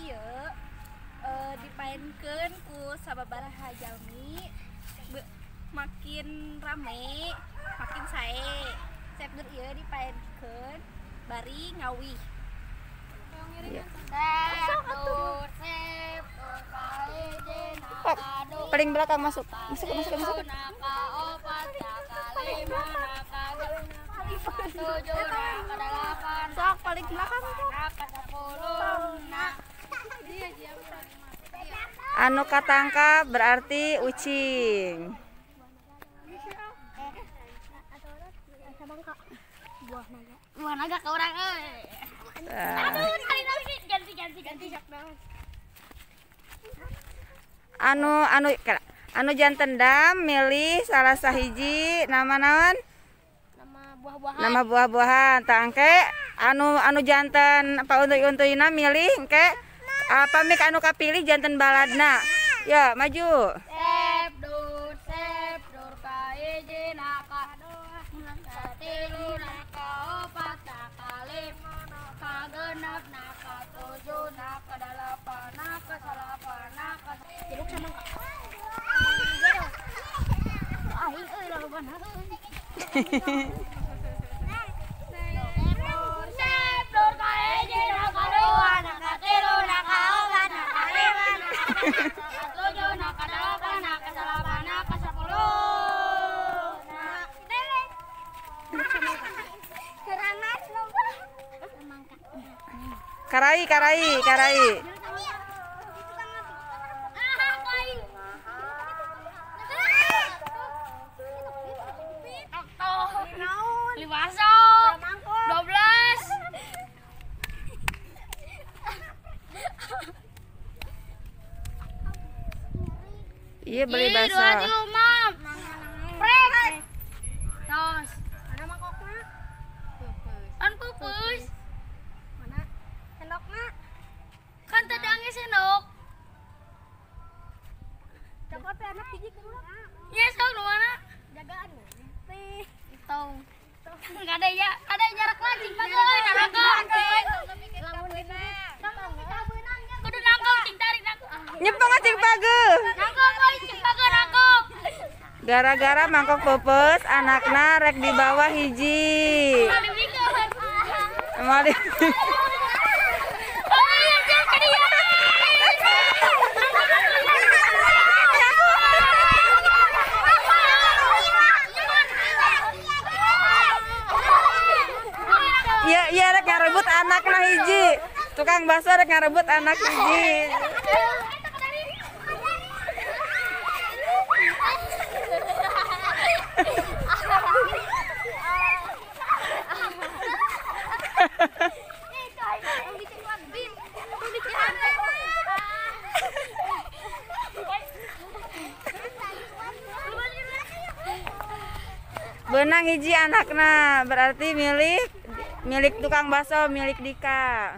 ieu dipaenkeun ku sababaraha jalmi makin rame makin sae. Sepdur ieu dipaenkeun bari ngawih. Iya. Oh, paling belakang masuk. Masuk, masuk, masuk. Sok paling belakang tuh. Anu katangkap berarti ucing. Buah naga. Buah naga ke orang euy. Aduh, kali ganti ganti ganti. Anu anu anu janten dam milih salah sahiji nama naon? Nama buah-buahan. Nama buah-buahan. Tah engke anu anu janten pauntuy-untuyna milih engke apa mik anu kapilih janten baladna. Ya, maju. Sep dur sep dur ka hiji naka dua naka tilu naka opat naka lima naka genep naka tujuh naka dalapan naka salapan naka jeruk sama aing euy loba euy. Sep dur ka hiji naka dua naka tilu naka opat naka lima naka tujuh naka dalapan naka salapan naka sepuluh. Karai, karai, karai. Lima 12. Iya beli bakso. Tos. Mana mangkokna? Kan pupus. Mana sendokna? Kan tadi angin sendok. Cokot teh anak hiji kudu. Nya sok nu mana? Jagaan. Teh. Tong. Enggak ada ya, ada jarak lagi cing euy nangko. Kudu nangko cing tarik nangko. Nyepeng cing pageuh. Nangko euy cing pageuh nangko. Gara-gara mangkok pupus anakna rek di bawah hiji. Mali. Iya, iya rek ngarebut anakna hiji. Tukang bakso rek ngarebut anak hiji. Benang hiji anakna berarti milik tukang bakso, milik Dika.